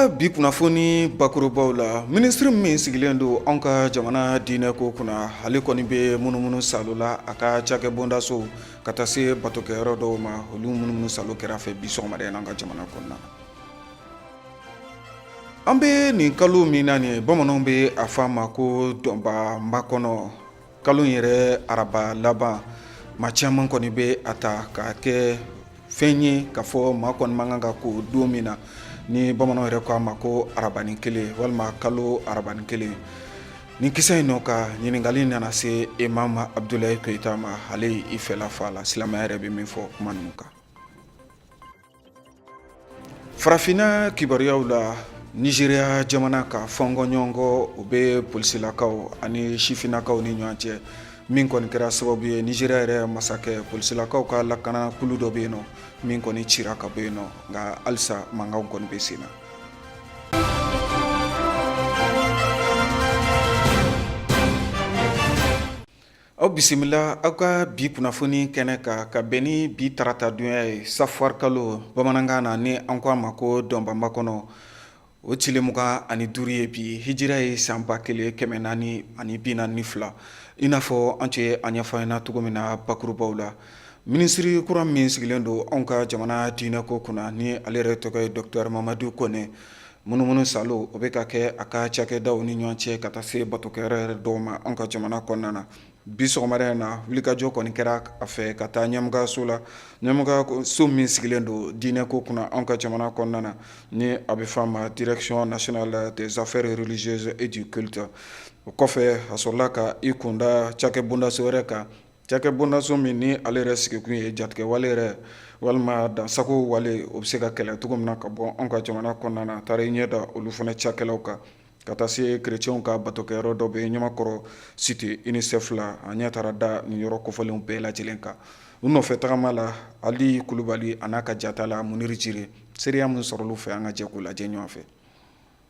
ka bi kunnafoni bakurubaw la, minisiri min sigilen don anw ka jamana diinɛko kunna, ale kɔni bɛ munumunu salo la a ka cakɛbondaso ka taa se batokɛyɔrɔ dɔw ma. Olu munumunu salo kɛra fɛ bi sɔgɔmada in na an ka jamana kɔnɔna na. An bɛ nin kalo min na nin ye, bamananw bɛ a fɔ a ma ko dɔnba makɔnɔ. Kalo in yɛrɛ araba laban, maa caman kɔni bɛ a ta k'a kɛ fɛn ye k'a fɔ maa kɔni man kan ka ko don min na, ni bamananw yɛrɛ ko a ma ko arabanin kelen walima kalo arabanin kelen. Nin kisɛ in nɔ ka ɲininkali nana se Imam Abudulayi Keyita ma, ale ye i fɛla fɔ a la, silamɛya yɛrɛ bɛ min fɔ kuma ninnu kan. Farafinna kibaruyaw la, Nizeriya jamana ka fɔnkɔɲɔgɔnkɔ o bɛ polisilakaw ani sifinnakaw ni ɲɔgɔn cɛ, min kɔni kɛra sababu ye Nizeriya yɛrɛ masakɛ polisilakaw ka lakana kulu dɔ bɛ yen nɔ min kɔni cira ka bɔ yen nɔ, nka halisa mankanw kɔni bɛ sen na. Aw bisimila aw ka bi kunnafoni kɛnɛ kan ka bɛn ni bi tarata donya ye, safar kalo bamanankan na, ni an ko a ma ko dɔnba makɔnɔ, o tile 25 ye bi, hijira ye san 1442. I n'a fɔ an tun ye a ɲɛfɔ ɲɛna cogo min na bakurubaw la, minisiri kura min sigilen don anw ka jamana diinɛko kunna, ni ale yɛrɛ tɔgɔ ye Docteur Mamadu Kone, munumunu salo o bɛ ka kɛ a ka cakɛdaw ni ɲɔgɔn cɛ ka taa se batokɛyɔrɔ yɛrɛ dɔw ma anw ka jamana kɔnɔna na. Bi sɔgɔmada in na, wulikajɔ kɔni kɛra a fɛ ka taa ɲɛmɔgɔyaso la, ɲɛmɔgɔyaso min sigilen don diinɛko kunna anw ka jamana kɔnɔna na, ni a bɛ fɔ a ma Direction nationale des affaires religieuses et du culte. O kɔfɛ, a sɔrɔla ka i kunda cakɛbondaso wɛrɛ kan, cakɛ bondaso min ni ale yɛrɛ sigikun ye jatigɛwale yɛrɛ walima dansago wale, o bɛ se ka kɛlɛ cogo min na ka bɔ anw ka jamana kɔnɔna na. A taara i ɲɛ da olu fana cakɛlaw kan, ka taa se kerecɛnw ka batokɛyɔrɔ dɔ bɛ Ɲamakɔrɔ cité UNICEF la. A ɲɛ taara da nin yɔrɔ kofɔlenw bɛɛ lajɛlen kan. U nɔfɛ tagama la, Ali Kulubali a n'a ka jata la Muniri Jire, seereya min sɔrɔlu fɛ, an ka jɛ k'u lajɛ ɲɔgɔn fɛ.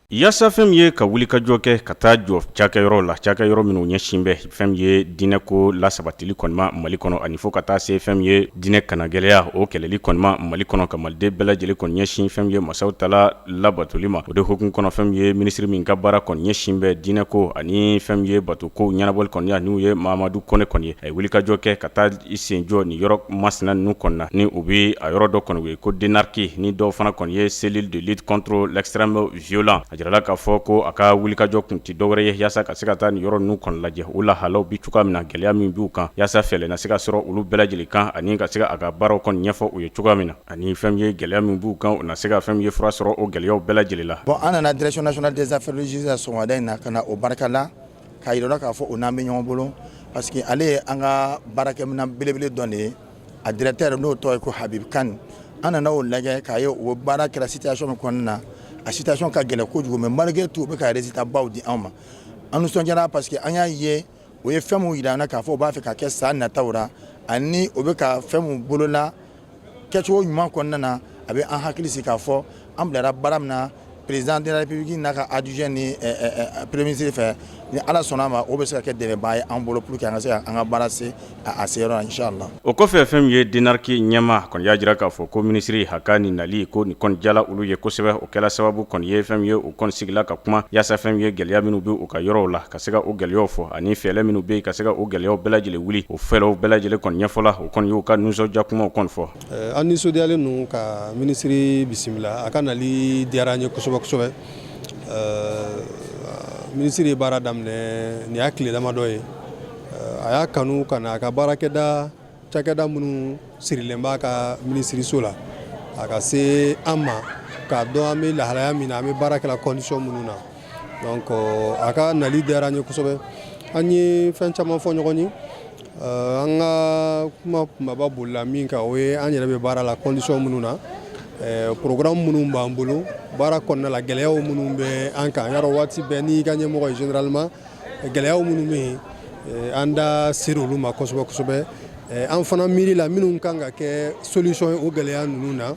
Yaasa fɛn min ye ka wulikajɔ kɛ ka taa jɔ cakɛyɔrɔ la, cakɛyɔrɔ minnu ɲɛsin bɛ fɛn min ye diinɛko lasabatili kɔni ma Mali kɔnɔ, ani fo ka taa se fɛn min ye diinɛ kanagɛlɛya o kɛlɛli kɔni ma Mali kɔnɔ, ka maliden bɛɛ lajɛlen kɔni ɲɛsin fɛn min ye masaw tala labatoli ma. O de hukumu kɔnɔ, fɛn min ye minisiri min ka baara kɔni ɲɛsin bɛ diinɛko ani fɛn min ye batokow ɲɛnabɔli kɔni ya, n'u ye Mamadu Kɔnɛ kɔni ye, a ye wulikajɔ kɛ ka taa i sen jɔ nin yɔrɔ masina ninnu kɔni na, ni u bɛ a yɔrɔ dɔ kɔni wele ko DNARC, ni dɔw fana kɔni ye cellule de lutte contre l'extrême violent. A jirala k'a fɔ ko a ka wulikajɔ kun tɛ dɔwɛrɛ ye yaasa ka se ka taa nin yɔrɔ ninnu kɔni lajɛ, u lahalaw bi cogoya min na, gɛlɛya min b'u kan, yaasa fɛɛrɛ na se ka sɔrɔ olu bɛɛ lajɛlen kan, ani ka se a ka baaraw kɔni ɲɛfɔ u ye cogoya min na, ani fɛn min ye gɛlɛya min b'u kan, u na se ka fɛn min ye fura sɔrɔ o gɛlɛyaw bɛɛ lajɛlen la. Bon, an nana Direction nationale des affaires religieuses la sɔgɔmada in na ka na o barika la, k'a yira k'a fɔ o n'an bɛ ɲɔgɔn bolo, parce que ale ye an ka baarakɛminɛn belebele dɔ de ye. A directeur, n'o tɔgɔ ye ko Habib Kane, an nana o lajɛ k'a ye o baara kɛra situation min kɔnɔna na. A situation ka gɛlɛn kojugu, mais malgré tout, u bɛ ka résultat baw di anw ma. An nisɔndiyara parce que an y'a ye o ye fɛn mun yira an na k'a fɔ u b'a fɛ ka kɛ san nataw la, ani o bɛ ka fɛn mun bolola kɛcogo ɲuman kɔnɔna na. A bɛ an hakili sigi k'a fɔ an bilara baara min na président de la République n'a ka adjoint ni premier ministre fɛ, ni Ala sɔnna a ma, o bɛ se ka kɛ dɛmɛbaa ye an bolo pour que an ka se ka an ka baara se a seyɔrɔ la, inchallah. O kɔfɛ, fɛn min ye DNARC ɲɛmaa kɔni y'a jira k'a fɔ ko minisiri a ka nin nali ko nin kɔni diyala olu ye kosɛbɛ. O kɛla sababu kɔni ye fɛn min ye u kɔni sigila ka kuma yaasa fɛn min ye gɛlɛya minnu bɛ u ka yɔrɔw la, ka se ka o gɛlɛyaw fɔ, ani fɛɛrɛ minnu bɛ yen ka se ka o gɛlɛyaw bɛɛ lajɛlen wuli. O fɛɛrɛw bɛɛ lajɛlen kɔni ɲɛfɔla, o kɔni y'u ka nisɔndiya kumaw kɔni fɔ. An nisɔndiyalen don ka minisiri bisimila. A ka nali diyara an ye kosɛbɛ kosɛbɛ. Minisiri ye baara daminɛ nin y'a tile damadɔ ye. A y'a kanu ka na a ka baarakɛda cakɛda minnu sirilen b'a ka minisiriso la, a ka se an ma k'a dɔn an bɛ lahalaya min na, an bɛ baara kɛla condition minnu na. Donc a ka nali diyara an ye kosɛbɛ. An ye fɛn caman fɔ ɲɔgɔn ye. An ka kuma kumaba bolila min kan, o ye an yɛrɛ bɛ baara la condition minnu na, programme minnu b'an bolo baara kɔnɔna la, gɛlɛyaw minnu bɛ an kan. Yarɔ, waati bɛɛ n'i ka ɲɛmɔgɔ ye, généralement gɛlɛyaw minnu bɛ yen, an da sera olu ma kosɛbɛ kosɛbɛ. An fana miiri la minnu kan ka kɛ solution ye o gɛlɛya ninnu na.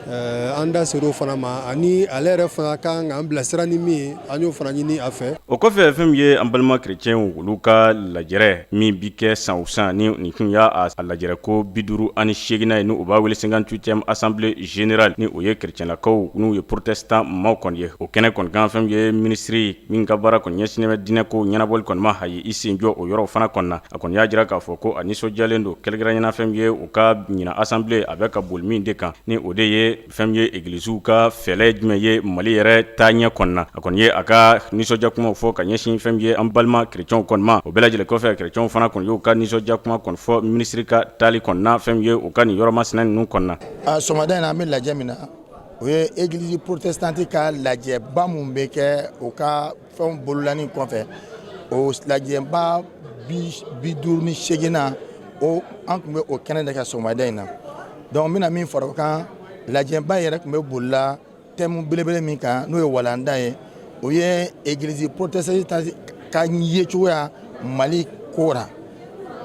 An da ser'o fana ma, ani ale yɛrɛ fana kan k'an bilasira ni min ye, an y'o fana ɲini a fɛ. O kɔfɛ, fɛn min ye an balima kerecɛnw, olu ka lajɛrɛ min bi kɛ san o san, ni nin tun y'a a lajɛrɛ ko 58nan ye, ni u b'a wele 58e assemblée générale, ni o ye kerecɛnlakaw, n'u ye protestant maaw kɔni ye, o kɛnɛ kɔni kan, fɛn min ye minisiri min ka baara kɔni ɲɛsinnen bɛ diinɛ ko ɲɛnabɔli kɔni ma, a ye i sen jɔ o yɔrɔ fana kɔni na. A kɔni y'a jira k'a fɔ ko a nisɔndiyalen don, kɛrɛnkɛrɛnnenya fɛn min ye u ka ɲinan assemblée, a bɛ ka boli min de kan, ni o de ye fɛn min ye egilisiw ka fɛɛrɛ jumɛn ye Mali yɛrɛ taaɲɛ kɔnɔna. A kɔni ye a ka nisɔndiya kumaw fɔ ka ɲɛsin fɛn min ye an balima kerecɛnw kɔni ma. O bɛɛ lajɛlen kɔfɛ, kerecɛnw fana kɔni y'u ka nisɔndiya kuma kɔni fɔ minisiri ka taali kɔnɔna, fɛn min ye u ka nin yɔrɔ masina ninnu kɔnɔna. A sɔgɔmada in na, an bɛ lajɛ min na, o ye église protestante ka lajɛba min bɛ kɛ u ka fɛnw bololani kɔfɛ, o lajɛba 58nan, o an tun bɛ o kɛnɛ de kan sɔgɔmada in na. Donc n bɛna min fara o kan, lajɛba yɛrɛ tun bɛ bolila thème belebele min kan, n'o ye walanda ye, o ye église protestante ka yecogoya Mali ko ra.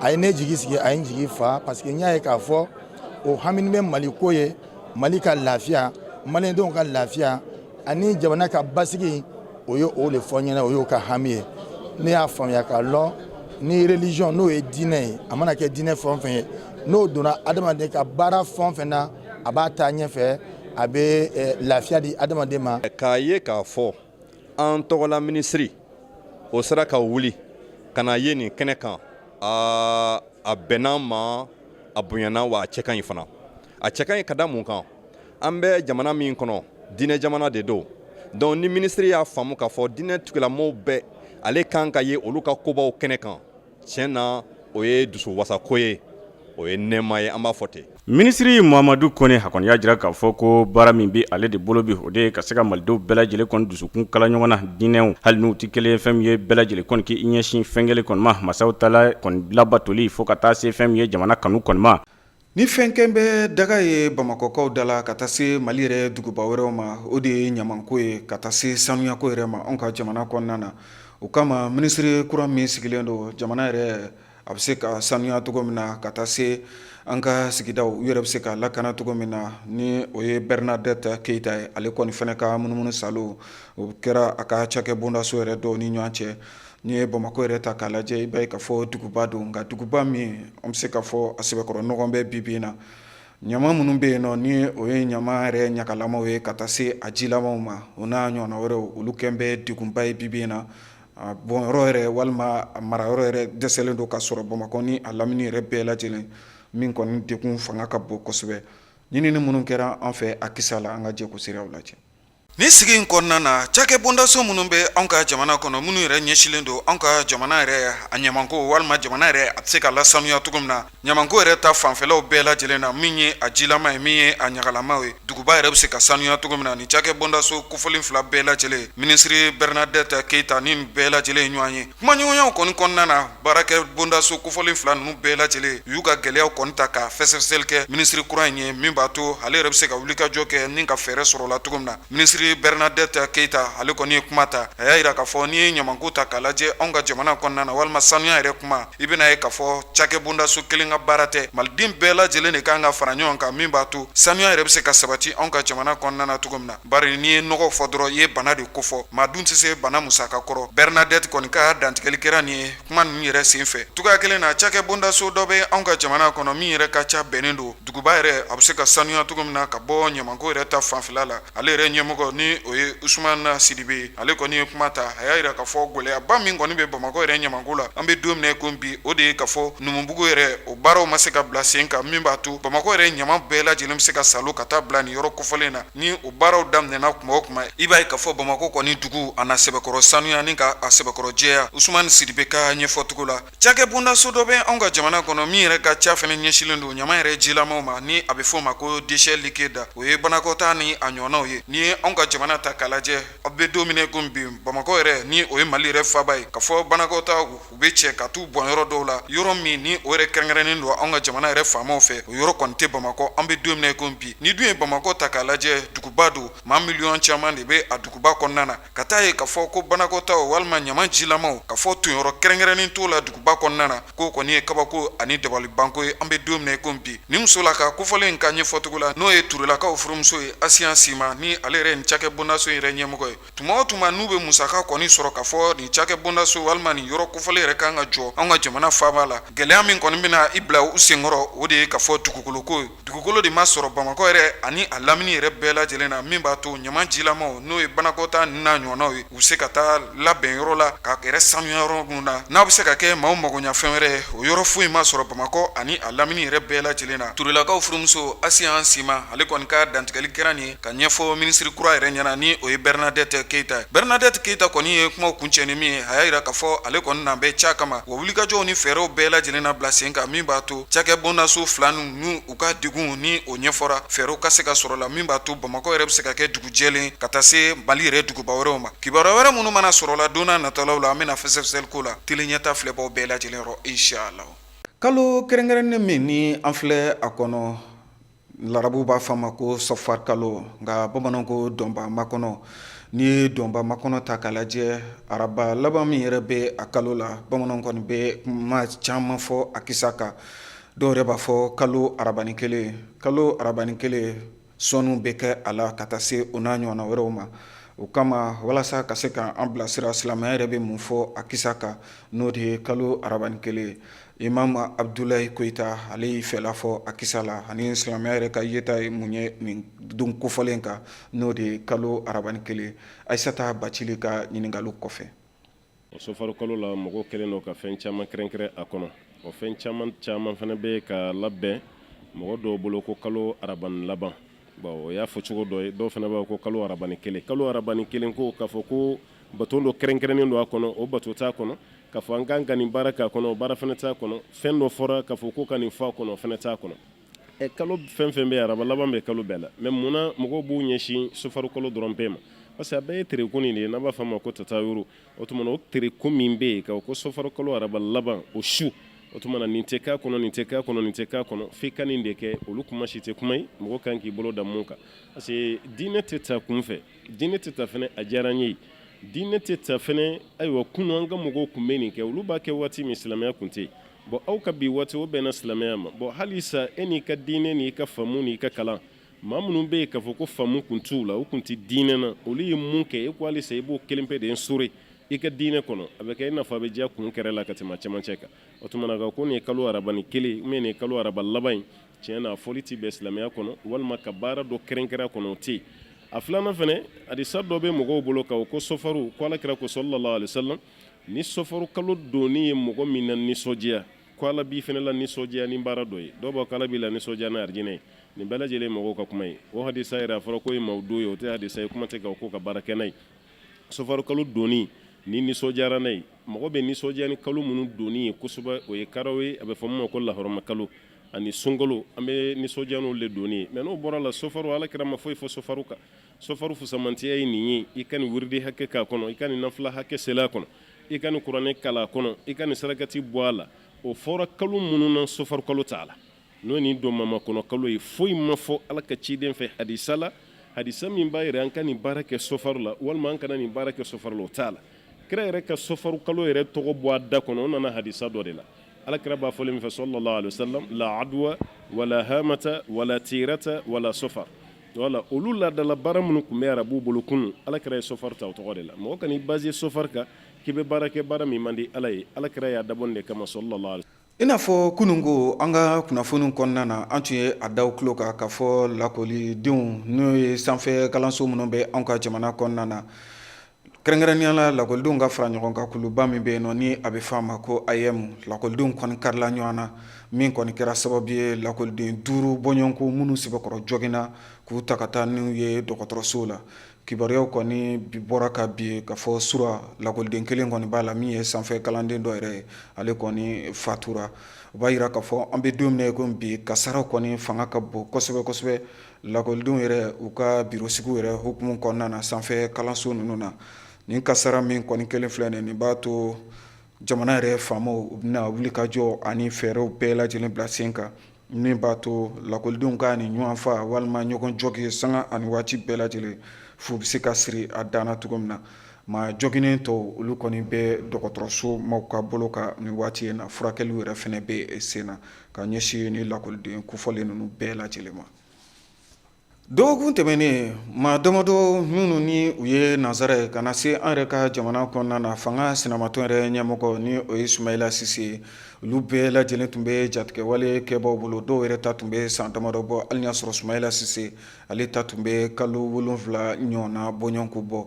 A ye ne jigi sigi, a ye n jigi fa, parce que n y'a ye k'a fɔ o hami bɛ Mali ko ye, Mali ka lafiya, maliyɛndenw ka lafiya ani jamana ka basigi. O ye o de fɔ ɲɛna, o y'o ka hami ye. Ne y'a faamuya k'a lɔn ni religion, n'o ye diinɛ ye, a mana kɛ diinɛ fɛn o fɛn ye, n'o donna adamaden ka baara fɛn o fɛn na, a b'a taa ɲɛfɛ, a bɛ lafiya di adamaden ma. K'a ye k'a fɔ an tɔgɔla minisiri o sera ka wuli ka na ye nin kɛnɛ kan, a bɛnna ma, a bonyana, wa a cɛ ka ɲi fana. A cɛ ka ɲi ka da mun kan? An bɛ jamana min kɔnɔ, diinɛ jamana de don. Donc ni minisiri y'a faamu k'a fɔ diinɛ tigilamɔgɔw bɛɛ, ale kan ka ye olu ka kobaw kɛnɛ kan, tiɲɛ na, o ye dusuwasako ye, o ye nɛɛma ye, an b'a fɔ ten. Minisiri Mamadu Kɔnɛ, a kɔni y'a jira k'a fɔ ko baara min bɛ ale de bolo bi, o de ye ka se ka malidenw bɛɛ lajɛlen kɔni dusukun kala ɲɔgɔn na, diinɛw hali n'u tɛ kelen, fɛn min ye bɛɛ lajɛlen kɔni k'i ɲɛsin fɛn kelen kɔni ma, masaw tala kɔni labatoli, fo ka taa se fɛn min ye jamana kanu kɔni ma. Ni fɛn kɛn bɛ daga ye Bamakɔkaw da la ka taa se Mali yɛrɛ duguba wɛrɛw ma, o de ye ɲamanko ye ka taa se sanuyako yɛrɛ ma anw ka jamana kɔnɔna na. O kama, minisiri kura min sigilen don, jamana yɛrɛ a bɛ se ka sanuya cogo min na, ka taa se an ka sigidaw, u yɛrɛ bɛ se ka lakana cogo min na, ni o ye Bernadette Keyita ye, ale kɔni fana ka munumunu salo o kɛra a ka cakɛ bondaso yɛrɛ dɔw ni ɲɔgɔn cɛ. N'i ye Bamakɔ yɛrɛ ta k'a lajɛ, i b'a ye k'a fɔ duguba don, nka duguba min an bɛ se k'a fɔ a sɛbɛkɔrɔ nɔgɔ bɛ bi bi in na. Ɲama minnu bɛ yen nɔ, ni o ye ɲama yɛrɛ ɲagalamaw ye ka taa se a jilamaw ma, o n'a ɲɔgɔnna wɛrɛw, olu kɛn bɛ degunba ye bi bi in na. A bɔnyɔrɔ yɛrɛ walima a marayɔrɔ yɛrɛ dɛsɛlen don ka sɔrɔ Bamakɔ ni a lamini yɛrɛ bɛɛ lajɛlen, min kɔni degun fanga ka bon kosɛbɛ. Ɲinini minnu kɛra an fɛ a kisa la, an ka jɛ k'o seereyaw lajɛ. Nin sigi in kɔnɔna na, cakɛ bondaso minnu bɛ anw ka jamana kɔnɔ, minnu yɛrɛ ɲɛsinlen don anw ka jamana yɛrɛ a ɲamanko walima jamana yɛrɛ a bɛ se ka lasanuya cogo min na, ɲamanko yɛrɛ ta fanfɛlaw bɛɛ lajɛlen na, min ye a jilama ye, min ye a ɲagalama ye, duguba yɛrɛ bɛ se ka sanuya cogo min na, nin cakɛ bondaso kofɔlen fila bɛɛ lajɛlen, minisiri Bernadette Keyita ni bɛɛ lajɛlen ye ɲɔgɔn ye. Kumaɲɔgɔnyaw kɔni kɔnɔna na, baarakɛ bondaso kofɔlen fila ninnu bɛɛ lajɛlen u y'u ka gɛlɛyaw kɔni ta ka fɛsɛfɛsɛli kɛ minisiri kura in ye, min b'a to ale yɛrɛ bɛ se ka wulikajɔ kɛ ni ka fɛɛrɛ sɔrɔ la cogo min na. Minisiri Bernadette Keyita, ale kɔni ye kuma ta, a y'a jira k'a fɔ n'i ye ɲamanko ta k'a lajɛ anw ka jamana kɔnɔna na walima sanuya yɛrɛ kuma, i bɛna ye k'a fɔ cakɛ bondaso kelen ka baara tɛ, maliden bɛɛ lajɛlen de kan ka fara ɲɔgɔn kan, min b'a to sanuya yɛrɛ bɛ se ka sabati anw ka jamana kɔnɔna na cogo min na. Bari n'i ye nɔgɔ fɔ dɔrɔn, i ye bana de kofɔ, maa dun tɛ se bana musaka kɔrɔ. Bernadette kɔni ka dantigɛli kɛra nin ye kuma ninnu yɛrɛ senfɛ. Cogoya kelen na, cakɛ bondaso dɔ bɛ anw ka jamana kɔnɔ min yɛrɛ ka ca bɛnnen don duguba yɛrɛ a bɛ se ka sanuya cogo min na ka bɔ ɲamanko yɛrɛ ta fanfɛla la, ale yɛrɛ ɲɛmɔgɔ, ni o ye Usumana Sidibe ye, ale kɔni ye kuma ta. A y'a jira k'a fɔ gɛlɛyaba min kɔni bɛ Bamakɔ yɛrɛ ɲamanko la an bɛ don min na ko bi, o de ye k'a fɔ Numubugu yɛrɛ o baaraw ma se ka bila sen kan, min b'a to Bamakɔ yɛrɛ ɲaman bɛɛ lajɛlen bɛ se ka salo ka taa bila nin yɔrɔ kofɔlen na. Ni o baaraw daminɛna kuma o kuma, i b'a ye k'a fɔ Bamakɔ kɔni dugu a na sɛbɛkɔrɔ sanuya ni ka a sɛbɛkɔrɔ jɛya. Usumani Sidibe ka ɲɛfɔcogo la, cakɛ bondaso dɔ bɛ anw ka jamana kɔnɔ min yɛrɛ ka ca fana ɲɛsinlen don ɲaman yɛrɛ jilamaw ma, ni a bɛ f'o ma ko déchets liquides, o ye banakɔtaa ni a ɲɔgɔnnaw ye. N'i ye anw ka jamana ta k'a lajɛ, aw bɛ don min na ko bi, Bamakɔ yɛrɛ, ni o ye Mali yɛrɛ faaba ye, k'a fɔ banakɔtaa u bɛ cɛ ka t'u bɔn yɔrɔ dɔw la, yɔrɔ min ni o yɛrɛ kɛrɛnkɛrɛnnen kɛrɛnkɛrɛnnen don anw ka jamana yɛrɛ faamaw fɛ, o yɔrɔ kɔni tɛ Bamakɔ an bɛ don min na i ko bi. Ni dun ye Bamakɔ ta k'a lajɛ, duguba don, maa miliyɔn caman de bɛ a duguba kɔnɔna na. Ka taa ye k'a fɔ ko banakɔtaw walima ɲama jilamaw, k'a fɔ tonyɔrɔ kɛrɛnkɛrɛnnen t'o la duguba kɔnɔna na, k'o kɔni ye kabako ani dabalibanko ye an bɛ don min na i ko bi. Nin musolaka kofɔlen in ka ɲɛfɔcogo la, n'o ye Turelakaw furumuso ye Asiya Sima, ni ale yɛrɛ nin cakɛ bondaso yɛrɛ ɲɛmɔgɔ ye, tuma o tuma n'u bɛ musaka kɔni sɔrɔ k'a fɔ nin cakɛ bondaso walima nin yɔrɔ kofɔlen yɛrɛ kan ka jɔ anw ka jamana faaba la, gɛlɛya min kɔni bɛna i bila u senkɔrɔ, o de ye k'a fɔ dugukoloko ye. Dugukolo de ma sɔrɔ Bamakɔ yɛrɛ ani a lamini yɛrɛ bɛɛ lajɛlen na, min b'a to ɲama jilamaw, n'o ye banakɔtaa ninnu n'a ɲɔgɔnnaw ye, u bɛ se ka taa labɛn yɔrɔ la ka yɛrɛ sanuya yɔrɔ minnu na, n'a bɛ se ka kɛ maaw magoɲafɛn wɛrɛ ye, o yɔrɔ foyi ma sɔrɔ Bamakɔ ani a lamini yɛrɛ bɛɛ lajɛlen na. Turelakaw furumuso Asiya Sima, ale kɔni ka dantigɛli kɛra nin ye ka ɲɛfɔ minisiri kura yɛrɛ ɲɛna, ni o ye Bernadette Keyita ye. Bernadette Keyita kɔni ye kumaw kuncɛ ni min ye, a y'a jira k'a fɔ ale kɔni na bɛ ca kama wa wulikajɔw ni fɛɛrɛw bɛɛ lajɛlen na bila sen kan, min b'a to cakɛ bondaso fila ninnu u ka degun ni o ɲɛfɔra, fɛɛrɛw ka se ka sɔrɔ la min b'a to Bamakɔ yɛrɛ bɛ se ka kɛ dugu jɛlen ka taa se Mali yɛrɛ duguba wɛrɛw ma. Kibaruya wɛrɛ minnu mana sɔrɔ la don nataw la, an bɛna fɛsɛfɛsɛli ko la tele ɲɛta filɛbaw bɛɛ lajɛlen yɔrɔ, inshallah. Kalo kɛrɛnkɛrɛnnen min ni an filɛ a kɔnɔ, larabuw b'a fɔ a ma ko sɔfar kalo, nka bamananw ko dɔnba makɔnɔ. N'i ye dɔnba makɔnɔ ta k'a lajɛ, araba laban min yɛrɛ bɛ a kalo la, bamananw kɔni bɛ kuma caman fɔ a kisa kan. Dɔw yɛrɛ b'a fɔ kalo arabani kelen, kalo arabani kelen sɔnniw bɛ kɛ a la ka taa se o n'a ɲɔgɔnna wɛrɛw ma. O kama, walasa ka se k'an bilasira silamɛya yɛrɛ bɛ mun fɔ a kisa kan, n'o de ye kalo arabani kelen ye, Imam Abudulayi Koyita, ale y'i fɛla fɔ a kisa la, ani silamɛya yɛrɛ ka yeta ye mun ye nin don kofɔlen kan, n'o de ye kalo arabani kelen. Ayisata Bacili ka ɲininkaliw kɔfɛ. O sɔfaru kalo la, mɔgɔw kɛlen don ka fɛn caman kɛrɛnkɛrɛn a kɔnɔ. O fɛn caman caman fana bɛ ka labɛn mɔgɔ dɔw bolo ko kalo arabani laban. Bon, o y'a fɔcogo dɔ ye. Dɔw fana b'a fɔ ko kalo arabani kelen. Kalo arabani kelen ko k'a fɔ ko bato dɔ kɛrɛnkɛrɛnnen don a kɔnɔ, o bato t'a kɔnɔ. K'a fɔ an kan ka nin baara k'a kɔnɔ, o baara fana t'a kɔnɔ. Fɛn dɔ fɔra k'a fɔ ko ka nin fɔ a kɔnɔ, o fana t'a kɔnɔ. Ɛ, kalo fɛn fɛn bɛ, araba laban bɛ kalo bɛɛ la, mais munna mɔgɔw b'u ɲɛsin sɔfaru kalo dɔrɔn pe ma? Parce que a bɛɛ ye terekun de ye, n'an b'a fɔ a ma ko tatayuru. O tuma o terekun min bɛ yen, k'a ko sɔfaru kalo araba laban o su, o tuma na nin tɛ k'a kɔnɔ, nin tɛ k'a kɔnɔ, nin tɛ k'a kɔnɔ, f'i ka nin de kɛ. Olu kuma si tɛ kuma ye mɔgɔ kan k'i bolo da mun kan, parce que diinɛ tɛ ta kun fɛ, diinɛ tɛ ta fana a diyara n ye, diinɛ tɛ ta fana. Ayiwa, kunun an ka mɔgɔw tun bɛ nin kɛ, olu b'a kɛ waati min silamɛya tun tɛ yen. Bon, aw ka bi waati, o bɛnna silamɛya ma. Bon, hali sa e n'i ka diinɛ n'i ka faamu n'i ka kalan, maa minnu bɛ yen k'a fɔ ko faamu kun t'u la, u kun tɛ diinɛ na, olu ye mun kɛ, e ko halisa i b'o kelen pe de instaurer i ka diinɛ kɔnɔ, a bɛ kɛ i n'a fɔ a bɛ diya kun kɛrɛ la ka tɛmɛ cɛmancɛ kan. O tuma na ka ko nin ye kalo arabani kelen ou bien nin ye kalo araba laban ye, tiɲɛ na a fɔli tɛ bɛn silamɛya kɔnɔ, walima ka baara dɔ kɛrɛnkɛrɛn kɔnɔ, o tɛ yen. A filanan fana, hadisa dɔ bɛ mɔgɔw bolo k'o ko sɔfaru, ko Ala kira ko sallallahu alaihi wasallam, ni sɔfaru kalo donni ye mɔgɔ min na nisɔndiya, ko Ala b'i fana la nisɔndiya ni baara dɔ ye. Dɔw b'a ko Ala b'i la nisɔndiya ni arijinɛ ye. Nin bɛɛ lajɛlen mɔgɔw ka kuma ye. O hadisa yɛrɛ, a fɔra k'o ye mawudu ye, o tɛ hadisa ye, kuma tɛ k'o ko ka baara kɛ n'a ye. Sɔfaru kalo donni ni nisɔndiyara n'a ye, mɔgɔ bɛ nisɔndiya ni kalo minnu donni ye kosɛbɛ, o ye karaw ye, a bɛ fɔ min ma ko lahɔrɔma kalo ani sunkalo, an bɛ nisɔndiya n'olu de donni ye. Mais n'o bɔra la, sɔfaru, Ala kira ma foyi fɔ sɔfaru kan. Sɔfaru fusamantiya ye nin ye: i ka nin wurudi hakɛ k'a kɔnɔ, i ka nin nafila hakɛ seli a kɔnɔ, i ka nin kuranɛ kalan a kɔnɔ, i ka nin sarakati bɔ a la. O fɔra kalo minnu na, sɔfaru kalo t'a la, n'o ni don makɔnɔ kalo ye. Foyi ma fɔ Ala ka ciden fɛ hadisa la, hadisa min b'a yira an ka nin baara kɛ sɔfaru la walima an kana nin baara kɛ sɔfaru la, o t'a la. Kira yɛrɛ ka sɔfaru kalo yɛrɛ tɔgɔ bɔ a da kɔnɔ, o nana hadisa dɔ de la. Ala kira b'a fɔli min fɛ sallallahu alaihi wasallam: la adwa wala hamata wala tirata wala safar. Wala olu laadala baara minnu tun bɛ arabuw bolo kunun, Ala kira ye sɔfaru ta o tɔgɔ de la. Mɔgɔ kan'i baser sɔfaru kan k'i bɛ baara kɛ, baara min man di Ala ye. Ala kira y'a dabɔ nin de kama sallallahu alaihi. I n'a fɔ kunun ko an ka kunnafoni kɔnɔna na, an tun ye a da tulo kan k'a fɔ lakɔlidenw, n'o ye sanfɛ kalanso minnu bɛ an ka jamana kɔnɔna na, kɛrɛnkɛrɛnnenya la lakɔlidenw ka fara ɲɔgɔn kan kuluba min bɛ yen nɔ, ni a bɛ fɔ a ma ko AEEM, lakɔlidenw kɔni karila ɲɔgɔn na, min kɔni kɛra sababu ye lakɔliden 5 bɔɲɔgɔnko minnu sɛbɛkɔrɔ joginna, k'u ta ka taa n'u ye dɔgɔtɔrɔso la. Kibaruyaw kɔni bi bɔra ka bi ka fɔ sura lakɔliden kelen kɔni b'a la, min ye sanfɛ kalanden dɔ yɛrɛ ye, ale kɔni fatura. O b'a jira k'a fɔ an bɛ don min na i ko bi, kasaraw kɔni fanga ka bon kosɛbɛ kosɛbɛ lakɔlidenw yɛrɛ u ka birosigiw yɛrɛ hukumu kɔnɔna na sanfɛ kalanso ninnu na. Nin kasara min kɔni kelen filɛ nin b'a to Jamana yɛrɛ faamaw u bɛna wuli ka jɔ ani fɛɛrɛw bɛɛ lajɛlen bila sen kan min b'a to lakɔlidenw ka ni ɲɔgɔn fa walima ɲɔgɔn jogin sanga ani waati bɛɛ lajɛlen fu bɛ se ka siri a dan na cogo min na. Maa joginnen tɔw olu kɔni bɛ dɔgɔtɔrɔso maaw ka bolo kan nin waati in na, furakɛliw yɛrɛ fana bɛ sen na ka ɲɛsin ni lakɔliden kofɔlen ninnu bɛɛ lajɛlen ma. Dɔgɔkun tɛmɛnen, maa damadɔ minnu ni u ye nansara ye ka na se an yɛrɛ ka jamana kɔnɔna na, fanga sinamatɔn yɛrɛ ɲɛmɔgɔ ni o ye Sumayila Sise ye, olu bɛɛ lajɛlen tun bɛ jatigɛwale kɛbaaw bolo. Dɔw yɛrɛ ta tun bɛ san damadɔ bɔ, hali y'a sɔrɔ Sumayila Sise ale ta tun bɛ kalo 7 ɲɔgɔnna bɔɲɔgɔnko bɔ.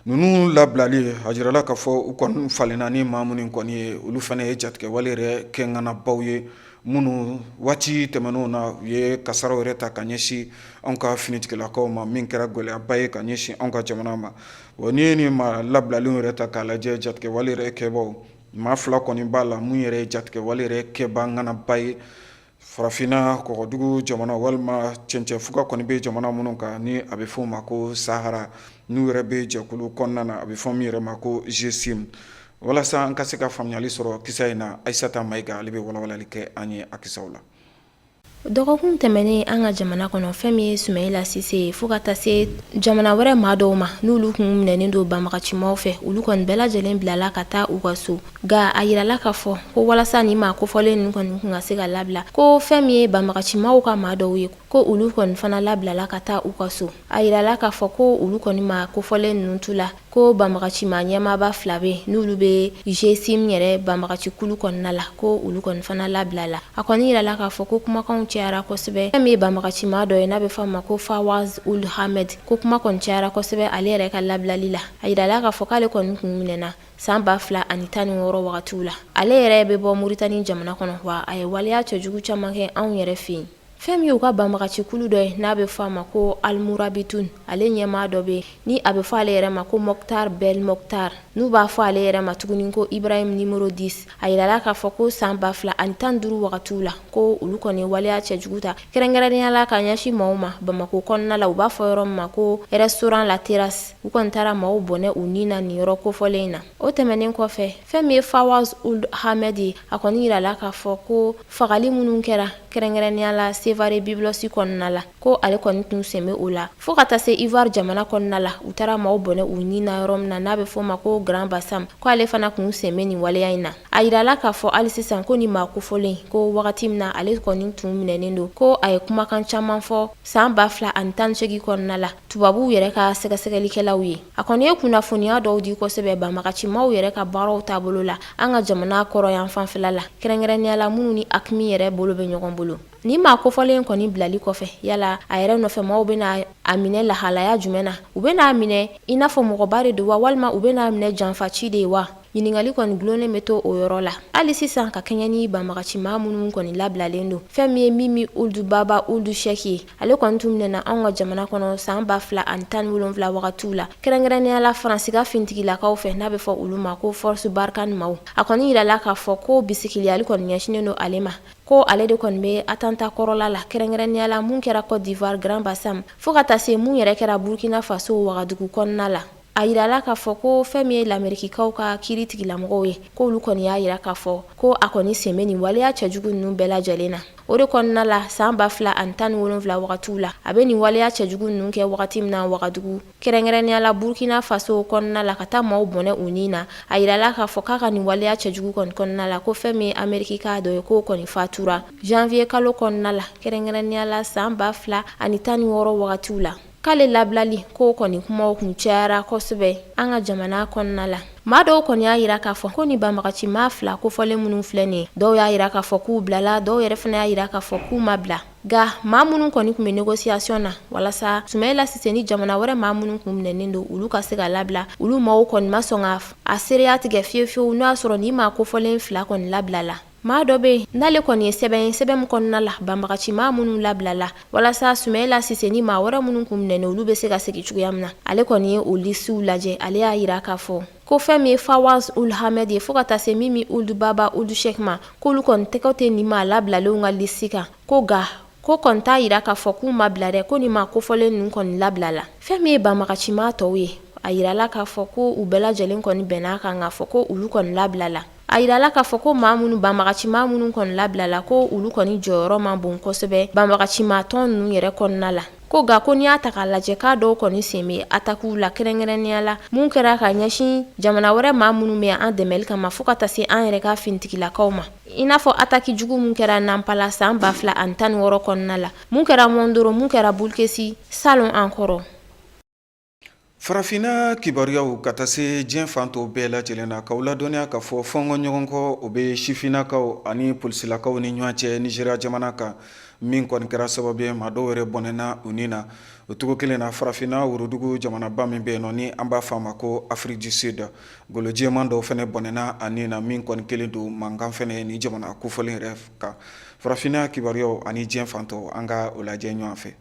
Ninnu labilali, a jirala k'a fɔ u kɔni falenna ni maa minnu kɔni ye, olu fana ye jatigɛwale yɛrɛ kɛŋanabaw ye, minnu waati tɛmɛnenw na u ye kasaraw yɛrɛ ta ka ɲɛsin anw ka finitigilakaw ma, min kɛra gɛlɛyaba ye ka ɲɛsin anw ka jamana ma. Wa n'i ye nin maa labilalenw yɛrɛ ta k'a lajɛ, jatigɛwale yɛrɛ kɛbaaw maa fila kɔni b'a la mun yɛrɛ ye jatigɛwale yɛrɛ kɛbaa ŋanaba ye farafinna kɔgɔdugu jamana walima cɛncɛnfuga kɔni bɛ jamana minnu kan, ni a bɛ fɔ o ma ko Sahara, n'u yɛrɛ bɛ jɛkulu kɔnɔna na, a bɛ fɔ min yɛrɛ ma ko GSIM. Walasa an ka se ka faamuyali sɔrɔ kisa in na, Ayisata Mayiga ale bɛ walawalali kɛ an ye a kisaw la. Dɔgɔkun tɛmɛnen an ka jamana kɔnɔ, fɛn min ye Sumayila Sise ye, fo ka taa se jamana wɛrɛ maa dɔw ma, n'olu kun minɛnen don banbagacimaw fɛ, olu kɔni bɛɛ lajɛlen bilala ka taa u ka so. Nka a yirala k'a fɔ ko walasa nin maa kofɔlen ninnu kɔni kun ka se ka labila, ko fɛn min ye banbagacimaw ka maa dɔw ye, ko olu kɔni fana labilala ka taa u ka so. A yirala k'a fɔ ko olu kɔni maa kofɔlen ninnu tu la, ko banbagacimaa ɲɛmaaba fila bɛ yen, n'olu bɛ GSIM yɛrɛ banbagacikulu kɔnɔna la, ko olu kɔni fana labilala. A kɔni yirala k'a fɔ ko kumakanw cayara kosɛbɛ. Fɛn min ye banbagacimaa dɔ ye n'a bɛ fɔ a ma ko Fawaz Uld Hamed, ko kuma kɔni cayara kosɛbɛ ale yɛrɛ ka labilali la. A yirala k'a fɔ k'ale kɔni kun minɛna san 2016 wagatiw la. Ale yɛrɛ bɛ bɔ Moritani jamana kɔnɔ, wa a ye waleya cɛjugu caman kɛ anw yɛrɛ fɛ yen. Fɛn min y'u ka banbagacikulu dɔ ye n'a bɛ fɔ a ma ko Almurabitun, ale ɲɛmaa dɔ bɛ yen ni a bɛ fɔ ale yɛrɛ ma ko Mɔkutar Bɛl Mɔkutar, n'u b'a fɔ ale yɛrɛ ma tuguni ko Ibrahim numéro 10. A yirala k'a fɔ ko san 2015 wagatiw la, ko olu kɔni waleya cɛjugu ta kɛrɛnkɛrɛnnenya la ka ɲɛsin maaw ma Bamakɔ kɔnɔna la, u b'a fɔ yɔrɔ min ma ko restaurant La Terrasse. U kɔni taara maaw bɔnɛ u ni na nin yɔrɔ kofɔlen in na. O tɛmɛnen kɔfɛ, fɛn min ye Fawaz Uld Hamed ye, a kɔni yirala k'a fɔ ko fagali minnu kɛra kɛrɛnkɛrɛnnenya la Sevare Byblos kɔnɔna la, ko ale kɔni tun sen bɛ o la, fo ka taa se Ivoire jamana kɔnɔna la, u taara maaw bɔnɛ u ni na yɔrɔ min na n'a bɛ fɔ o ma ko Grand Bassam, ko ale fana tun sen bɛ nin waleya in na. A yirala k'a fɔ hali sisan ko nin maa kofɔlen, ko wagati min na ale kɔni tun minɛnen don, ko a ye kumakan caman fɔ san 2018 kɔnɔna la tubabuw yɛrɛ ka sɛgɛsɛgɛlikɛlaw ye. A kɔni ye kunnafoniya dɔw di kosɛbɛ banbagacimaw yɛrɛ ka baaraw taabolo la an ka jamana kɔrɔyan fanfɛla la, kɛrɛnkɛrɛnnenya la minnu ni AQMI yɛrɛ bolo bɛ ɲɔgɔn bolo. Nin maa kofɔlen kɔni bilali kɔfɛ, yala a yɛrɛ nɔfɛ maaw bɛna a minɛ lahalaya jumɛn na? U bɛna a minɛ i n'a fɔ mɔgɔba de don wa, walima u bɛna a minɛ janfaci de ye wa? Ɲininkali kɔni dulonnen bɛ to o yɔrɔ la hali sisan ka kɛɲɛ ni banbagacimaa minnu kɔni labilalen don. Fɛn min ye Mimi Uld Baba Uld Cheick ye, ale kɔni tun minɛna anw ka jamana kɔnɔ san 2017 wagatiw la, kɛrɛnkɛrɛnnenya la Faransi ka finitigilakaw fɛ n'a bɛ fɔ olu ma ko Force Barkhane maaw. A kɔni yirala k'a fɔ ko bisigilali kɔni ɲɛsinnen don ale ma, ko ale de kɔni bɛ attentat kɔrɔla la, kɛrɛnkɛrɛnnenya la mun kɛra Côte d'Ivoire Grand Bassam, fo ka taa se mun yɛrɛ kɛra Burkina Faso Wagadugu kɔnɔna la. A yirala k'a fɔ ko fɛn min ye lamerikikaw ka kiiri tigilamɔgɔw ye, k'olu kɔni y'a yira k'a fɔ ko a kɔni sen bɛ nin waleya cɛjugu ninnu bɛɛ lajɛlen na. O de kɔnɔna la san 2017 wagatiw la, a bɛ nin waleya cɛjugu ninnu kɛ wagati min na Wagadugu, kɛrɛnkɛrɛnnenya la Burkina Faso kɔnɔna la, ka taa maaw bɔnɛ u ni na. A yirala k'a fɔ k'a ka nin waleya cɛjugu kɔni kɔnɔna la, ko fɛn min ye Amerikika dɔ ye, k'o kɔni fatura janvier kalo kɔnɔna la, kɛrɛnkɛrɛnnenya la san 2016 wagatiw la. K'ale labilali ko kɔni kumaw kun cayara kosɛbɛ an ka jamana kɔnɔna la. Maa dɔw kɔni y'a yira k'a fɔ ko ni banbagaci maa fila kofɔlen minnu filɛ nin ye, dɔw y'a yira k'a fɔ k'u bilala, dɔw yɛrɛ fana y'a yira k'a fɔ k'u ma bila. Nka maa minnu kɔni tun bɛ négociation na walasa Sumayila Sise ni jamana wɛrɛ maa minnu kun minɛnen don, olu ka se ka labila, olu maaw kɔni ma sɔn ka a seereya tigɛ fiyewu fiyewu n'o y'a sɔrɔ ni maa kofɔlen fila kɔni labilala. Maa dɔ bɛ yen n'ale kɔni ye sɛbɛn ye, sɛbɛn min kɔnɔna la banbagaci maa minnu labilala walasa Sumayila Sise ni maa wɛrɛ minnu kun minɛnen olu bɛ se ka segin cogoya min na, ale kɔni ye o lisiw lajɛ. Ale y'a yira k'a fɔ ko fɛn min ye Fawaz Uld Hamed ye fo ka taa se Mimi Uld Baba Uld Cheick ma, k'olu kɔni tɛgɛ tɛ nin maa labilalenw ka lisi kan, ko nka ko kɔni t'a yira k'a fɔ k'u ma bila dɛ, ko ni maa kofɔlen ninnu kɔni labilala. Fɛn min ye banbagaci maa tɔw ye, a yirala k'a fɔ ko u bɛɛ lajɛlen kɔni bɛn'a kan k'a fɔ ko olu kɔni labilala. A yirala k'a fɔ ko maa minnu banbagacimaa minnu kɔni labilala ko olu kɔni jɔyɔrɔ man bon kosɛbɛ banbagacimaa tɔn ninnu yɛrɛ kɔnɔna la. Ko nka ko n'i y'a ta k'a lajɛ k'a dɔw kɔni sen bɛ atakiw la kɛrɛnkɛrɛnnenya la mun kɛra ka ɲɛsin jamana wɛrɛ maa minnu bɛ an dɛmɛli kama fo ka taa se an yɛrɛ ka finitigilakaw ma, i n'a fɔ ataki jugu mun kɛra Nanpala san 2016 kɔnɔna la, mun kɛra Mondoro, mun kɛra Bulkesi salon an kɔrɔ. Farafinna kibaruyaw ka taa se diɲɛ fan tɔw bɛɛ lajɛlen na, k'aw ladɔnniya k'a fɔ fɔnkɔɲɔgɔn kɔ o bɛ sifinnakaw ani polisilakaw ni ɲɔgɔn cɛ Nizeriya jamana kan, min kɔni kɛra sababu ye maa dɔw yɛrɛ bɔnɛna u ni na. O cogo kelen na, farafinna worodugu jamanaba min bɛ yen nɔ ni an b'a fɔ a ma ko Afrique du Sud, golo jɛman dɔw fana bɔnɛna a ni na, min kɔni kɛlen don mankan fana ni jamana kofɔlen yɛrɛ kan. Farafinna kibaruyaw ani diɲɛ fan tɔw, an ka o lajɛ ɲɔgɔn fɛ.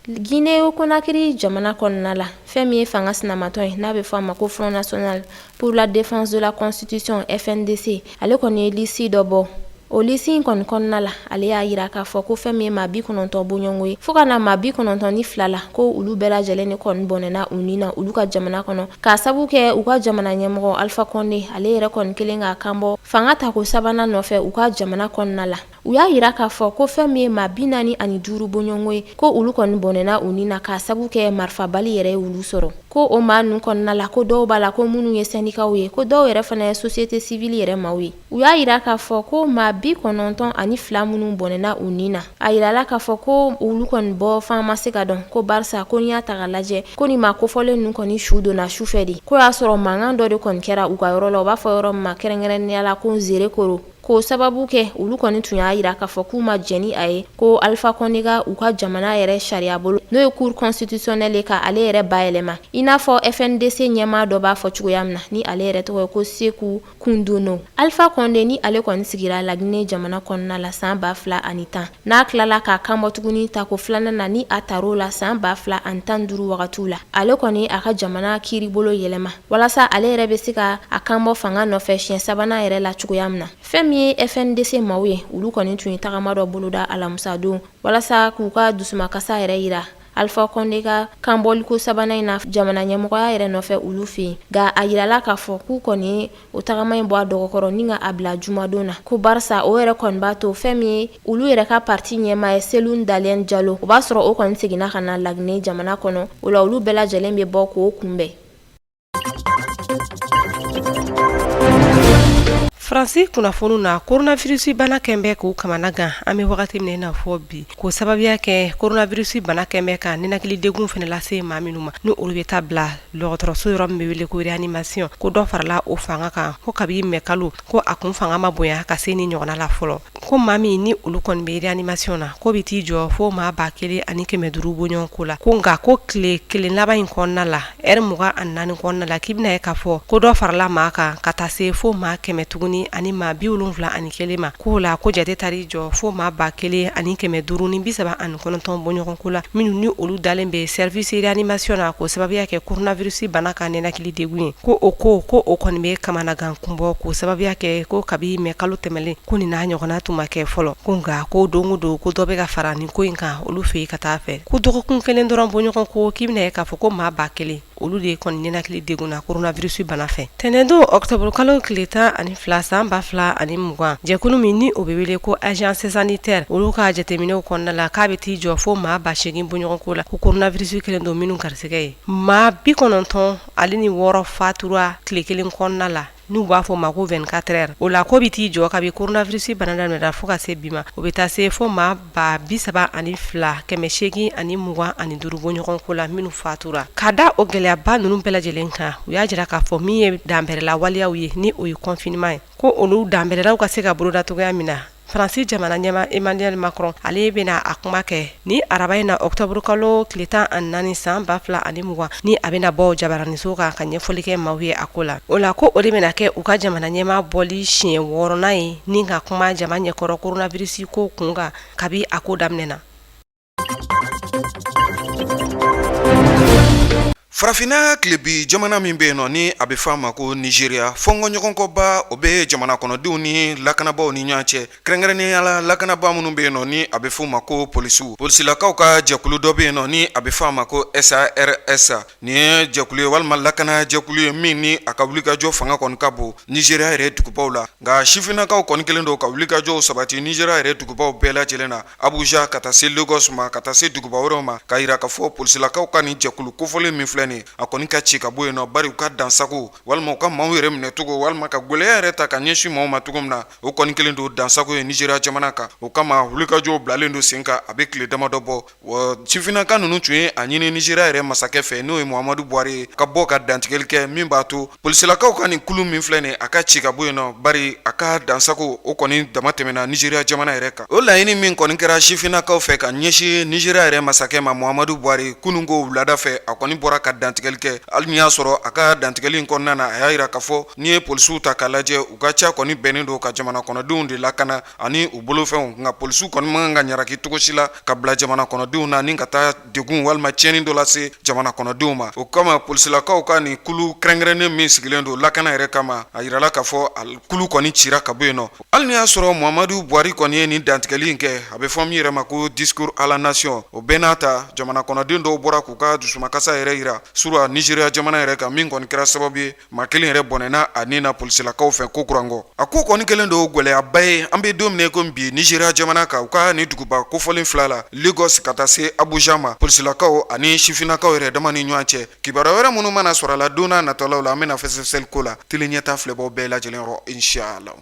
Guinée Conakry jamana kɔnɔna la, fɛn min ye fanga sinamatɔn ye n'a bɛ fɔ a ma ko Front National pour la Défense de la Constitution FNDC, ale kɔni ye lisi dɔ bɔ. O lisi in kɔni kɔnɔna la, ale y'a yira k'a fɔ ko fɛn min ye maa 90 bɔɲɔgɔnko ye fo ka na maa 92 la, ko olu bɛɛ lajɛlen de kɔni bɔnɛna u ni na olu ka jamana kɔnɔ, k'a sabu kɛ u ka jamana ɲɛmɔgɔ Alpha Condé, ale yɛrɛ kɔni kelen k'a kanbɔ fanga tako sabanan nɔfɛ u ka jamana kɔnɔna la. U y'a yira k'a fɔ ko fɛn min ye maa 45 bɔɲɔgɔnko ye, ko olu kɔni bɔnɛna u ni na k'a sabu kɛ marifabali yɛrɛ ye olu sɔrɔ. Ko o maa ninnu kɔnɔna la, ko dɔw b'a la ko minnu ye sɛndikaw ye, ko dɔw yɛrɛ fana ye société civile yɛrɛ maaw ye. U y'a yira k'a fɔ ko maa 92 minnu bɔnɛna u ni na, a yirala k'a fɔ ko olu kɔni bɔ fan ma se ka dɔn, ko barisa ko n'i y'a ta k'a lajɛ ko ni maa kofɔlen ninnu kɔni su donna su fɛ de, ko y'a sɔrɔ mankan dɔ de kɔni kɛra u ka yɔrɔ la, u b'a fɔ yɔrɔ min ma kɛrɛnkɛrɛnnenya la ko Nzerekoro, k'o sababu kɛ olu kɔni tun y'a yira k'a fɔ k'u ma jɛn ni a ye ko Alpha Condé ka u ka jamana yɛrɛ sariya bolo n'o ye cour constitutionnelle ye ka ale yɛrɛ bayɛlɛma, i n'a fɔ FNDC ɲɛmaa dɔ b'a fɔ cogoya min na ni ale yɛrɛ tɔgɔ ye ko Seku Kundono. Alpha Condé ni ale kɔni sigira Laginɛ jamana kɔnɔna la san 2010, n'a tilala k'a kanbɔ tuguni tako filanan na ni a tar'o la san 2015 wagatiw la, ale kɔni a ka jamana kiiribolo yɛlɛma walasa ale yɛrɛ bɛ se ka a kanbɔ fanga nɔfɛ siɲɛ sabanan yɛrɛ la cogoya min na. Fɛn min ye FNDC maaw ye, olu kɔni tun ye tagama dɔ boloda alamisadon walasa k'u ka dusumakasa yɛrɛ yira Alpha Condé ka kanbɔliko sabanan in na jamana ɲɛmɔgɔya yɛrɛ nɔfɛ olu fɛ yen. Nka a yirala k'a fɔ k'u kɔni ye o tagama in bɔ a dɔgɔkɔrɔ ni ka a bila jumadon na, ko barisa o yɛrɛ kɔni b'a to fɛn min ye olu yɛrɛ ka parti ɲɛmaa ye Cellou Dalein Diallo, o b'a sɔrɔ o kɔni seginna ka na Laginɛ jamana kɔnɔ. O la olu bɛɛ lajɛlen bɛ bɔ k'o kunbɛn. Faransi kunnafoniw na, coronavirus bana kɛn bɛ k'u kamana gan an bɛ wagati min na i n'a fɔ bi, k'o sababuya kɛ coronavirus bana kɛn bɛ ka ninakili degun fana lase maa minnu ma, ni olu bɛ taa bila dɔgɔtɔrɔso yɔrɔ min bɛ wele ko réanimation, ko dɔ farala o fanga kan, ko kabi mɛ kalo ko a kun fanga ma bonya ka se nin ɲɔgɔnna la fɔlɔ, ko maa min ni olu kɔni bɛ réanimation na, ko bɛ t'i jɔ fo maa 1500 bɔɲɔgɔnko la, ko nka ko tile kelen laban in kɔnɔna la, ɛri 24 kɔnɔna la, k'i bɛna ye k'a fɔ ko dɔ farala maa kan ka taa se fo maa 100 tuguni ani maa 71 ma, k'o la ko jate taar'i jɔ fo maa 1539 bɔɲɔgɔnko la, minnu ni olu dalen bɛ service réanimation na k'o sababuya kɛ coronavirus bana ka ninakili degun ye, ko o ko ko o kɔni bɛ kamanagan kunbɔ k'o sababuya kɛ ko kabi mɛ kalo tɛmɛlen ko nin n'a ɲɔgɔnna tun ma kɛ fɔlɔ, ko nka ko don o don ko dɔ bɛ ka fara nin ko in kan olu fɛ yen ka taa fɛ, ko dɔgɔkun kelen dɔrɔn bɔɲɔgɔn ko k'i bɛna ye k'a fɔ ko maa 1000 olu de kɔni ninakili degunna coronavirus bana fɛ. Tɛnɛndon octobre kalo tile 12 san 2020, jɛkulu min ni o bɛ wele ko agence sanitaire, olu ka jateminɛw kɔnɔna la k'a bɛ t'i jɔ fo maa 8000 bɔɲɔgɔnko la ko coronavirus kɛlen don minnu garisɛgɛ ye. Maa 96 fatura tile kelen kɔnɔna la n'u b'a fɔ ma ko 24 heures. O la ko bɛ t'i jɔ kabi coronavirus bana daminɛra fo ka se bi ma, o bɛ taa se fo maa 32,825 bɔɲɔgɔnko la minnu fatura. Ka da o gɛlɛyaba ninnu bɛɛ lajɛlen kan, u y'a jira k'a fɔ min ye danbɛrɛla waleyaw ye ni o ye confinement ye, ko olu danbɛrɛlaw ka se ka boloda cogoya min na. Faransi jamana ɲɛmaa Emmanuel Macron, ale bɛna a kuma kɛ ni araba in na octobre kalo tile 14 san 2020, ni a bɛna bɔ jabaraninso kan ka ɲɛfɔli kɛ maaw ye a ko la. O la ko o de bɛna kɛ u ka jamana ɲɛmaa bɔli siɲɛ wɔɔrɔnan ye ni ka kuma jama ɲɛkɔrɔ coronavirus ko kun kan kabi a ko daminɛna. Farafinna tilebi jamana min bɛ yen nɔ ni a bɛ fɔ a ma ko Nizeriya, fɔnkɔɲɔgɔnkɔba o bɛ jamana kɔnɔdenw ni lakanabaaw ni ɲɔgɔn cɛ, kɛrɛnkɛrɛnnenya la lakanabaa minnu bɛ yen nɔ ni a bɛ fɔ u ma ko polisiw. Polisilakaw ka jɛkulu dɔ bɛ yen nɔ ni a bɛ fɔ a ma ko SARS. Nin ye jɛkulu ye walima lakana jɛkulu ye min ni a ka wulikajɔ fanga kɔni ka bon Nizeriya yɛrɛ dugubaw la. Nka sifinnakaw kɔni kɛlen don ka wulikajɔw sabati Nizeriya yɛrɛ dugubaw bɛɛ lajɛlen na, Abuja ka taa se Lagos ma, ka taa se duguba wɛrɛw ma, k'a jira k'a fɔ polisilakaw ka nin jɛkulu kofɔlen min filɛ nin, a kɔni ka ci ka bɔ yen nɔ, bari u ka dansago walima u ka maaw yɛrɛ minɛcogo walima ka gɛlɛya yɛrɛ ta ka ɲɛsin maaw ma cogo min na, o kɔni kɛlen don dansago ye Nizeriya jamana kan. O kama wulikajɔw bilalen don sen kan a bɛ tile damadɔ bɔ. Wa sifinnaka ninnu tun ye a ɲini Nizeriya yɛrɛ masakɛ fɛ, n'o ye Muhamadu Buhari ye, ka bɔ ka dantigɛli kɛ min b'a to polisilakaw ka nin kulu min filɛ nin, a ka ci ka bɔ yen nɔ, bari a ka dansago o kɔni dama tɛmɛna Nizeriya jamana yɛrɛ kan. O laɲini min kɔni kɛra sifinnakaw fɛ ka ɲɛsin Nizeriya yɛrɛ masakɛ ma Muhamadu Buhari, kunun ko wulada fɛ, a kɔni bɔra ka dantigɛli kɛ. Hali n'i y'a sɔrɔ a ka dantigɛli in kɔnɔna na, a y'a jira k'a fɔ n'i ye polisiw ta k'a lajɛ, u ka ca kɔni bɛnnen don ka jamana kɔnɔdenw de lakana ani u bolofɛnw, nka polisiw kɔni man kan ka ɲaraki cogo si la ka bila jamana kɔnɔdenw na ni ka taa degun walima tiɲɛni dɔ lase jamana kɔnɔdenw ma. O kama polisilakaw ka nin kulu kɛrɛnkɛrɛnnen min sigilen don lakana yɛrɛ kama, a yirala k'a fɔ a kulu kɔni cira ka bɔ yen nɔ. Hali n'i y'a sɔrɔ Muhamadu Buhari kɔni ye nin dantigɛli in kɛ, a bɛ fɔ min yɛrɛ ma ko discours à la nation, o bɛɛ n'a ta jamana kɔnɔden dɔw bɔra k'u ka dusumakasa yɛrɛ yira sura Nizeriya jamana yɛrɛ kan, min kɔni kɛra sababu ye maa kelen yɛrɛ bɔnɛna a ni na polisilakaw fɛ ko kurankɔ. A ko kɔni kɛlen don gɛlɛyaba ye an bɛ don min na ko bi Nizeriya jamana kan, u ka nin duguba kofɔlen fila la, Lagos ka taa se Abuja ma, polisilakaw ani sifinnakaw yɛrɛ dama ni ɲɔgɔn cɛ. Kibaruya wɛrɛ minnu mana sɔrɔ a la don n'a nataw la, an bɛna fɛsɛfɛsɛli ko la tele ɲɛta filɛbaw bɛɛ lajɛlen yɔrɔ, inshallah.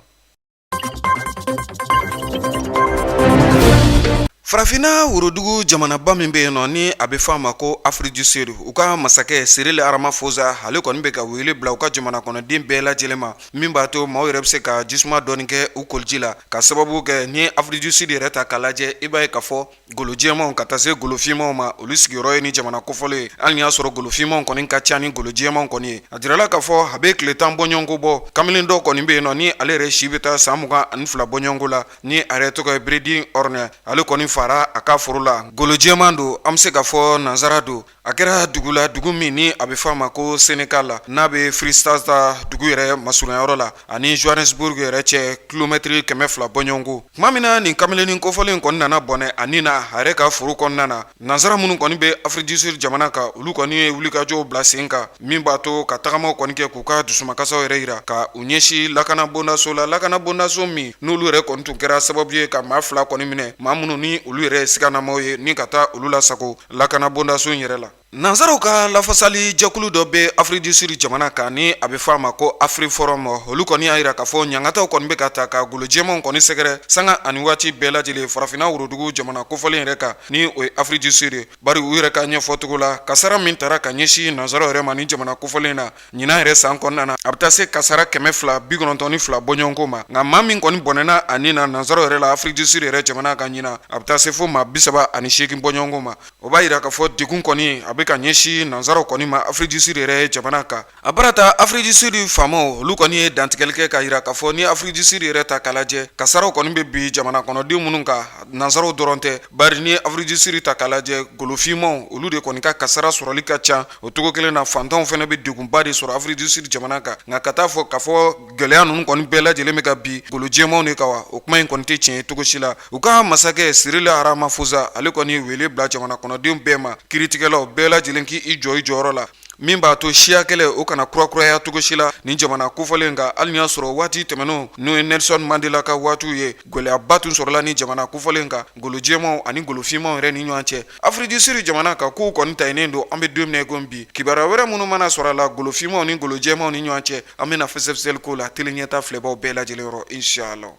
Farafinna worodugu jamanaba min bɛ yen nɔ ni a bɛ fɔ a ma ko Afrique du Sud, u ka masakɛ Cyril Ramaphosa, ale kɔni bɛ ka wele bila u ka jamana kɔnɔden bɛɛ lajɛlen ma, min b'a to maaw yɛrɛ bɛ se ka jisuma dɔɔni kɛ u koliji la, ka sababu kɛ ni Afrique du Sud yɛrɛ ta k'a lajɛ, i b'a ye k'a fɔ golo jɛmanw ka taa se golo finmanw ma, olu sigiyɔrɔ ye ni jamana kofɔlen ye. Hali n'i y'a sɔrɔ golo finmanw kɔni ka ca ni golo jɛmanw kɔni ye. A jirala k'a fɔ a bɛ tile 10 bɔɲɔgɔnko bɔ, kamalen dɔ kɔni bɛ yen nɔ ni ale yɛrɛ si bɛ taa san 22 bɔɲɔgɔnko la, ni a yɛrɛ tɔgɔ ye Bredi Horner. Ale kɔni fara a ka foro la. Golo jɛman don, an bɛ se k'a fɔ nansara don. A kɛra dugu la, dugu min ni a bɛ fɔ a ma ko Senekal la, n'a bɛ Free State dugu yɛrɛ masurunyayɔrɔ la, ani Johannesburg yɛrɛ cɛ kilomɛtiri 200 bɔɲɔgɔnko. Tuma min na nin kamalennin kofɔlen kɔni nana bɔnɛ a ni na a yɛrɛ ka foro kɔnɔna na, nansara minnu kɔni bɛ Afrique du Sud jamana kan, olu kɔni ye wulikajɔw bila sen kan, min b'a to ka tagamaw kɔni kɛ k'u ka dusumakasa yɛrɛ jira ka u ɲɛsin lakana bondaso la, lakana bondaso min n'olu yɛrɛ kɔni tun kɛra sababu ye ka maa fila kɔni minɛ, maa minnu ni olu yɛrɛ ye siganamaw ye, ni ka taa olu lasago lakana bondaso in yɛrɛ la. Nansaraw ka lafasali jɛkulu dɔ bɛ Afrique du Sud jamana kan ni a bɛ fɔ a ma ko AfriForum. Olu kɔni y'a jira k'a fɔ ɲangataw kɔni bɛ ka ta ka golo jɛmanw kɔni sɛgɛrɛ sanga ani waati bɛɛ lajɛlen farafinna worodugu jamana kofɔlen yɛrɛ kan, ni o ye Afrique du Sud ye. Bari u yɛrɛ ka ɲɛfɔcogo la, kasara min tara ka ɲɛsin nansaraw yɛrɛ ma ni jamana kofɔlen na ɲinan yɛrɛ san kɔnɔna na, a bɛ taa se kasara 292 bɔɲɔgɔnko ma. Nka maa min kɔni bɔnɛna a ni na nansaraw yɛrɛ la Afrique du Sud yɛrɛ jamana kan ɲinan, a bɛ taa se fo maa 38 bɔɲɔgɔnko ma. O b'a jira k'a fɔ degun kɔni a bɛ ka ɲɛsin nansaraw kɔni ma Afrique du Sud yɛrɛ jamana kan. A bara ta Afrique du Sud faamaw, olu kɔni ye dantigɛli kɛ k'a jira k'a fɔ ni Afrique du Sud yɛrɛ ta k'a lajɛ, kasaraw kɔni bɛ bin jamana kɔnɔden minnu kan, nansaraw dɔrɔn tɛ. Bari ni Afrique du Sud ta k'a lajɛ, golo finmanw olu de kɔni ka kasara sɔrɔli ka ca. O cogo kelen na, fantanw fana bɛ degunba de sɔrɔ Afrique du Sud jamana kan. Nka ka taa fɔ k'a fɔ gɛlɛya ninnu kɔni bɛɛ lajɛlen bɛ ka bin golo jɛmanw de kan wa, o kuma in kɔni tɛ tiɲɛ ye cogo si la. U ka masakɛ Cyril Ramaphosa, ale kɔni ye wele bila jamana kɔnɔdenw bɛɛ ma, kiiritigɛlaw bɛɛ lajɛlen k'i jɔ i jɔyɔrɔ la, min b'a to siya kɛlɛ o kana kurakuraya cogo si la nin jamana kofɔlen kan. Hali n'i y'a sɔrɔ waati tɛmɛnenw, n'o ye Nelson Mandela ka waatiw ye, gɛlɛyaba tun sɔrɔla ni jamana kofɔlen kan golo jɛmanw ani golo finmanw yɛrɛ ni ɲɔgɔn cɛ Afrique du Sud jamana kan. Kow kɔni taɲinen don an bɛ don min na i ko bi. Kibaruya wɛrɛ minnu mana sɔrɔ a la golo finmanw ni golo jɛmanw ni ɲɔgɔn cɛ, an bɛna fɛsɛfɛsɛli k'o la tele ɲɛta filɛbaw bɛɛ lajɛlen yɔrɔ, inshallah.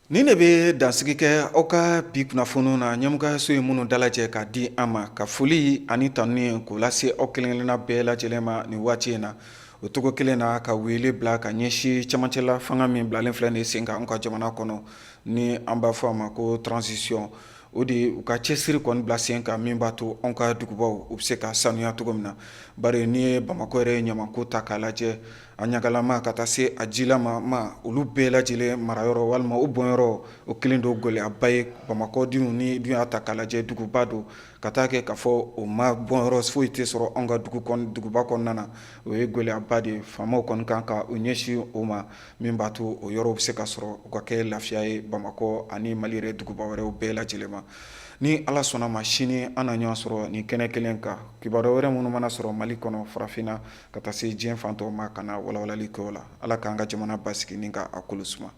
Nin de bɛ dansigi kɛ aw ka bi kunnafoniw na, ɲɛmɔgɔyaso ye minnu dalajɛ ka di an ma, ka foli ani tanuni k'o lase aw kelenkelenna bɛɛ lajɛlen ma nin waati in na. O cogo kelen na, ka wele bila ka ɲɛsin cɛmancɛla fanga min bilalen filɛ nin sen kan an ka jamana kɔnɔ, ni an b'a fɔ a ma ko transition, o de ye u ka cɛsiri kɔni bila sen kan min b'a to anw ka dugubaw u bɛ se ka sanuya cogo min na. Bari n'i ye Bamakɔ yɛrɛ ɲamanko ta k'a lajɛ, A ɲagalama ka taa se a jilama ma, olu bɛɛ lajɛlen marayɔrɔ walima u bɔnyɔrɔ, o kɛlen don gɛlɛyaba ye Bamakɔdenw. Ni dun y'a ta k'a lajɛ, duguba don, ka taa kɛ k'a fɔ o ma bɔnyɔrɔ foyi tɛ sɔrɔ anw ka duguba kɔnɔna na, o ye gɛlɛyaba de ye. Faamaw kɔni kan ka u ɲɛsin o ma, min b'a to o yɔrɔ bɛ se ka sɔrɔ, u ka kɛ lafiya ye Bamakɔ ani Mali yɛrɛ duguba wɛrɛw bɛɛ lajɛlen ma. Ni Ala sɔnna ma, sini an na ɲɔgɔn sɔrɔ nin kɛnɛ kelen kan, kibaruya wɛrɛ minnu mana sɔrɔ Mali kɔnɔ, farafinna, ka taa se diɲɛ fan tɔw ma, ka na walawalali kɛ o la. Ala k'an ka jamana basigi ni ka a kolo suma.